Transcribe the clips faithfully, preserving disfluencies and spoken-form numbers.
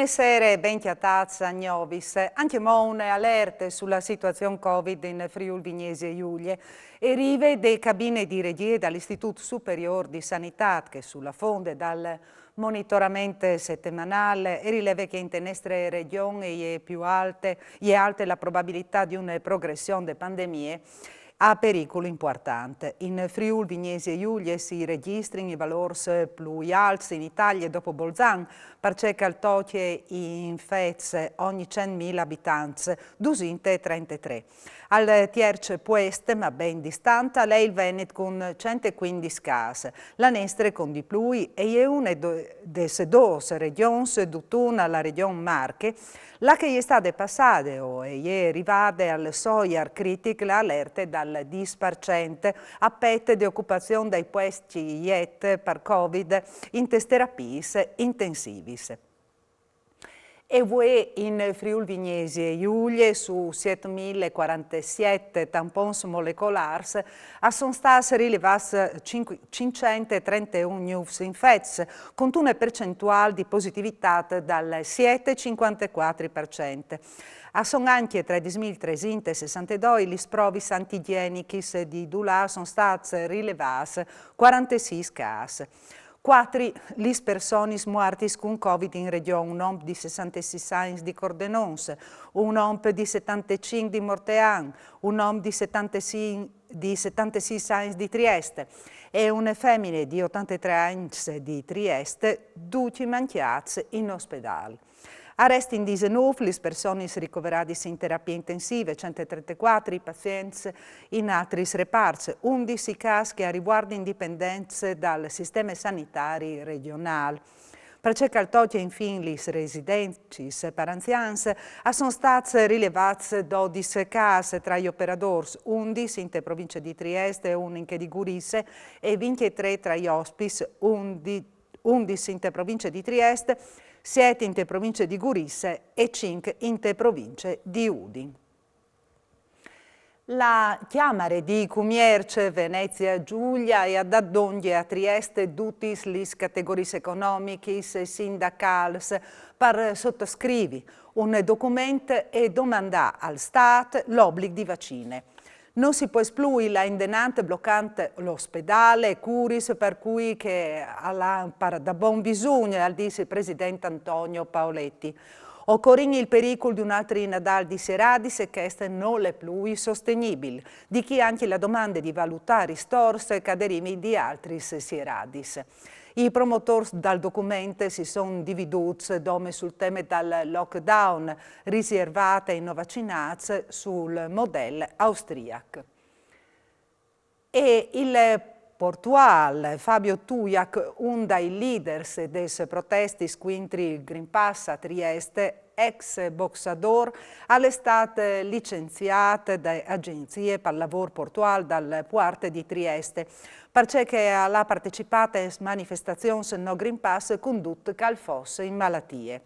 Sere, ben cjatâts a Gnovis. Ancjemò une alerte su la situazion Covid in Friûl Vignesie Julie. E rive de cabine di regjie dal Istitut Superiôr di Sanitât, che su la fonde dal monitorament setemanâl e rileve che inte nestre regjon e je plui alte, e je alte la probabilitât di une progression de pandemie a pericul impuartant. In Friûl Vignesie Julie si regjistrin i valôrs plui alts in Italie dopo Bolzan, parcè che al tocje i infets ogni cent mil abitants, dusinte e trentetrê. Al tierç puest, ma ben distant, al è il Venet cun cent e cuindis câs. La nestre cun di plui e je une des dôs regjons, dutun la regjon Marche, là che e je stade passade o e je rivade al soiar critic la alerte dal dîs par cent a pet de ocupazion dai puescj jet par Covid intes terapiis intensivis. E vuê in Friûl Vignesie Julie su siet mil e cuarantesiet tampons molecolârs a son stâts rilevâts cinc cent e trenteun gnûfs infets, cuntune percentuâl di positivitât dal siet e cincuantecuatri par cent. A son ancje tredis mil tresinte e sessantedoi lis provis antigjenichis di dulà a son stâts rilevâts cuarantesîs câs. Cuatri lis personis muartis cun Covid in regjon: un om di sessantesîs agns di Cordenons, un om di setantecinc di Mortean, un om di setantesinc di setantesis agns di Triest e une femine di otantetrê agns di Triest, ducj mancjâts in ospedâl. A restin disenûf lis personis ricoveradis in terapie intensive, cent e trentecuatri i pazients in altris reparts, undis i câs che a rivuardin dipendents dal sisteme sanitari regjonâl. Parcè che al tocje infin lis residencis par anzians, a son stâts rilevâts dodis câs tra i operadôrs, undis inte provincie di Triest e un in chê di Gurize, e vincjetrê tra i ospits, undi-, undis inte provincie di Triest, siet inte provincie di Gurize e cinc inte provincie di Udin. La Cjamare di Cumierç Venezia Giulia e à dât dongje a Triest dutis lis categoriis economichis e sindacâls par sotoscrivi un document e domandâ al Stât l'oblic di vacine. No si pues plui lâ indenant blocant l'ospedâl e curis par cui che al à par da bon bisugn, al dîs il president Antonio Paoletti. O corìn il pericul di un altri Nadâl di sieradis e chest nol è plui sostenibil. Di chi ancje la domande di valutâ ristors che a derivin di altris sieradis. I promotôrs dal document si son dividûts dome sul teme dal lockdown, risiervât ai no vacinâts sul model austriac. E il portuâl Fabio Tujac, un dai leaders des protestis cuintri il Green Pass a Triest, ex boxadôr, al è stât licenziât da agjenzie pal lavôr portuâl dal puart di Triest, parcè che al à partecipât a manifestazions no Green Pass cun dut che al fos in malatie.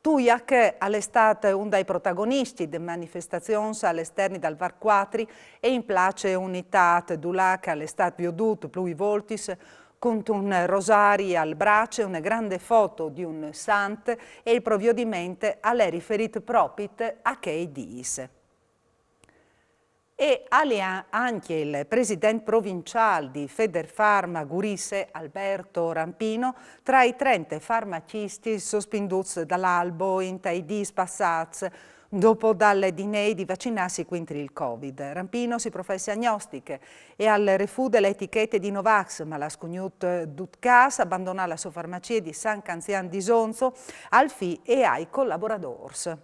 Tujac al è stât un dai protagoniscj de manifestazions al esterni dal Varc cuatri e in place Unitât, dulà che al è stât viodût plui voltis cuntun rosari al braç e une grande foto di un sant, e il proviodiment al è riferît propit a chei dîs. E al è ancje il president provinciâl di Federfarma Gurize, Alberto Rampino, tra i trente farmaciscj sospindûts dal albo intai dîs passâts, dopo dal dinei di vacinâsi cuintri il Covid. Rampino si professe agnostic e al refude la etichete di Novax, ma al à scugnût dut câs abandonâ la sô farmacie di San Canzian d'Isonzo al fi e ai colaboradôrs.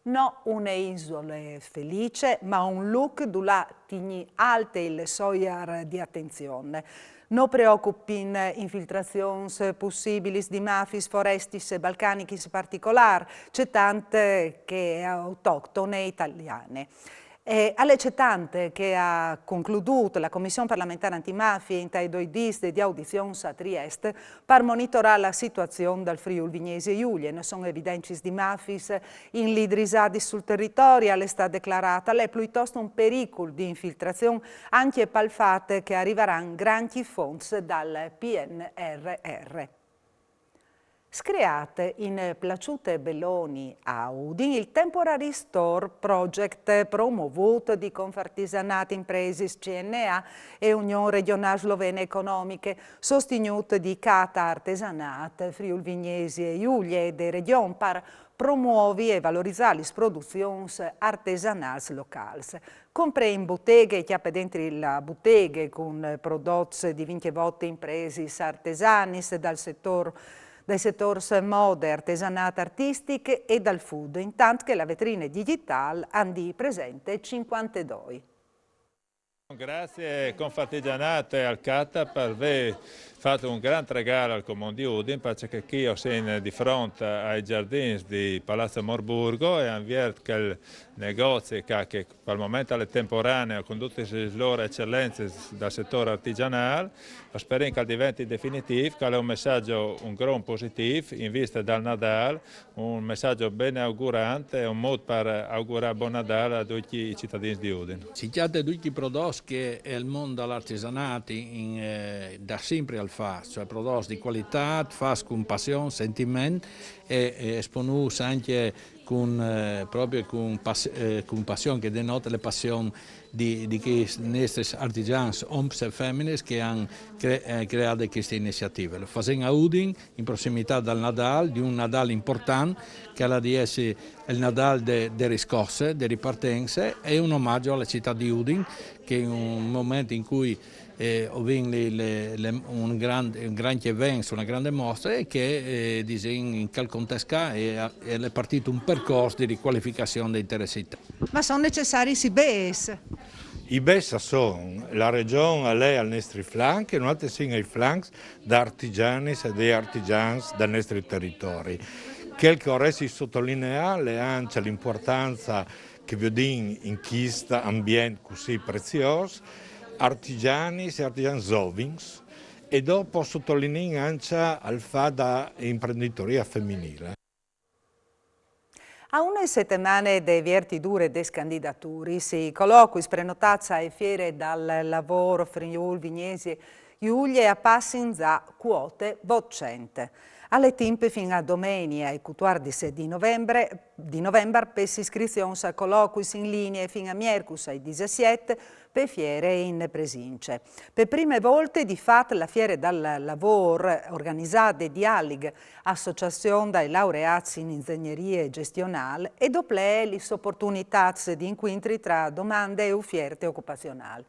No une isule felice, ma un lûc dulà tignî alte il soiar di atenzion. No preocupin infiltrazions pussibilis di mafiis forestis e balcanichis particolâr, cetante che autoctone italiane. E al è cetante che e à concludût la Comission parlamentare antimafie intai doi dîs di audizions a Triest par monitorâ la situazion dal Friûl Vignesie Julie. No son evidencis di mafiis inlidrisadis sul teritori, al è stât declarât, al è pluitost un pericul di infiltrazion, ancje pal fat che a rivaran grancj fonts dal P N R R. Screât in Plaçute Belloni a Udin il Temporary Store Project, promovût di Confartisanât Impresis C N A e Union Regjonâl Slovene Economiche, sostignût di Cata Artesanât Friûl Vignesie Julie e de Regjon par promuovi e valorizâ lis produzions artesanâls locâls. Compre in buteghe e cjape dentri la buteghe cun prodots di vincjevot impresis artesanis dal setôr, dai setôrs mode, artesanât artistic e dal food, intant che la vetrine digitâl a 'nd presente cincuantedoi. Grazie Confartigianate al Cata par vê fat un grant regâl al Comun di Udin, parcè che chi o sin di front ai zardins di Palazzo Morburgo e o vin viert chel negozi ca che pal moment al è temporaneo, cun dutis lis lôr ecellenzis dal setôr artigianâl, o sperìn che al deventi definitîf, che al è un messaç un grum positîf in viste dal Nadâl, un messaç ben augurant e un mût par augurâ bon Nadâl a ducj i citadins di Udin. Si cjate ducj i prodots che il mont dal artisanât in, eh, da simpri al fâs, cioè prodots di cualitât, fats cun passion, sentiment e, e esponûts ancje cun, eh, propit cun pas-, eh, cun passion, che denote la passion di, di chescj nestris artigjans, oms e feminis, che a àn cre-, eh, creât cheste iniziative. Lu fasìn a Udin, in prossimitât dal Nadâl, di un Nadâl impuartant, che al à di jessi il Nadâl de, de riscosse, de ripartence, e un omaç a la citât di Udin, che in un moment in cui eh, o vin li, le, le, un grant, un grant event, una grande mostre, e che, eh, disìn, in chel contest ca e, e al è partît un percors di ricualificazion de intere citât. Ma a son necessaris i bêçs? I bêçs a son, la Regjon al è al nestri flanc e noaltris o sin ai flancs da artigianis e dai artigjans dal nestri teritori. Chel che o vorès sotlineâ al è ancje la impuartanza che o viodìn in chest ambient cussì preziôs, artigianis e artigjans zovins, e dopo o sotlineìn ancje il fat da imprenditoria feminîl. A une setemane de viertidure des candidaturis, i colocuis prenotâts ae Fiere dal Lavôr Friûl Vignesie Julie a passin za cuote votcent. Al è timp fin a domenie ae cutuardis di Novembar, di Novembar pes iscrizions a colocuis in linie e fin a miercus ae disesiet pe fiere in presince. Pe prime volte, di fat, la Fiere dal Lavôr, organizade di Alig, Associazion dai laureâts in inzegnerie gestionâl, e doplee lis oportunitâts di incuintri tra domande e ufierte ocupazionâl.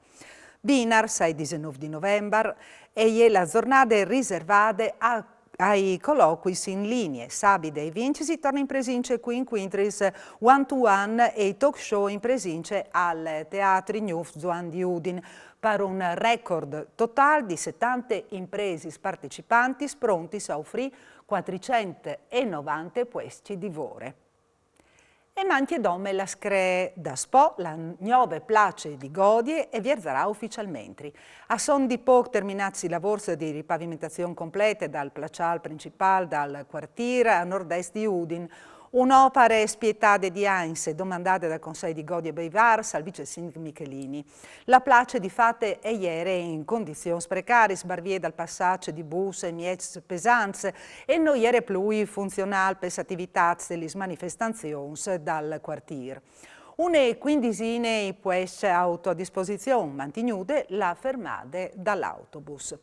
Vinars, ae disenûf di Novembar, e je la zornade riservade a, ai colocuis in linie. Sabide e vincj si torne in presince cui incuintris one to one e i talk show in presince al Teatri Gnûf Zuan di Udin, par un record totâl di setante impresis partecipantis prontis a ufrî cuatricent e novante puescj di vore. E mancje dome la scree. Daspò la gnove place di Godie e vierzarà uficialmentri. A son di pôc terminâts i lavôrs di ripavimentazion complete dal plaçâl principâl dal cuartîr a nord-est di Udin. Une opare spietade di agns e domandade dal Consei di Godie Beivars al vicesindic Michelini. La place di fat e jere in condizions precariis, par vie dal passaç di bus e mieçs pesants, e no jere plui funzionâl pes ativitâts e lis manifestazions dal cuartîr. Une cuindisine i puescj auto a disposizion, mantignude la fermade dal autobus.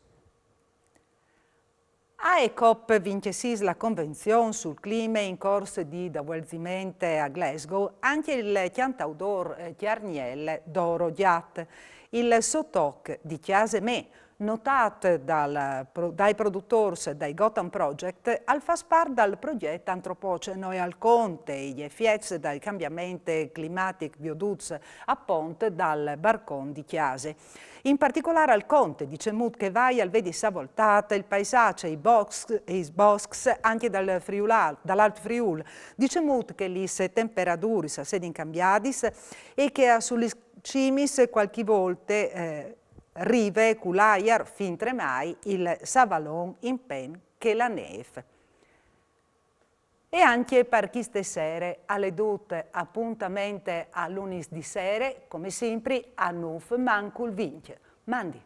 Ae COP vincjesîs, la convenzion sul clime, in cors di davuelziment a Glasgow, ancje il cjantaudôr, eh, cjargnel Doro Gjat. Il so toc Di cjase mê, notât dal pro-, dai produtôrs dai Gotham Project, al fâs part dal progjet antropoceno e al conte i efiets dal cambiament climatic viodûts a pont dal barcon di cjase. In particolâr al conte dicemût che Vai al vedi savoltât il paisaç e i boscs, e i boscs ancje dal Friûl, dal Alt Friûl, dicemût che lis temperaduris a sedin cambiadis e che a su lis cimis cualchi volte, eh, rive cul aiar fin tremai il savalon in pen che la nêf. E ancje par cheste sere al è dut, apontament a lunis di sere, come simpri, a nûf mancul vincj. Mandi.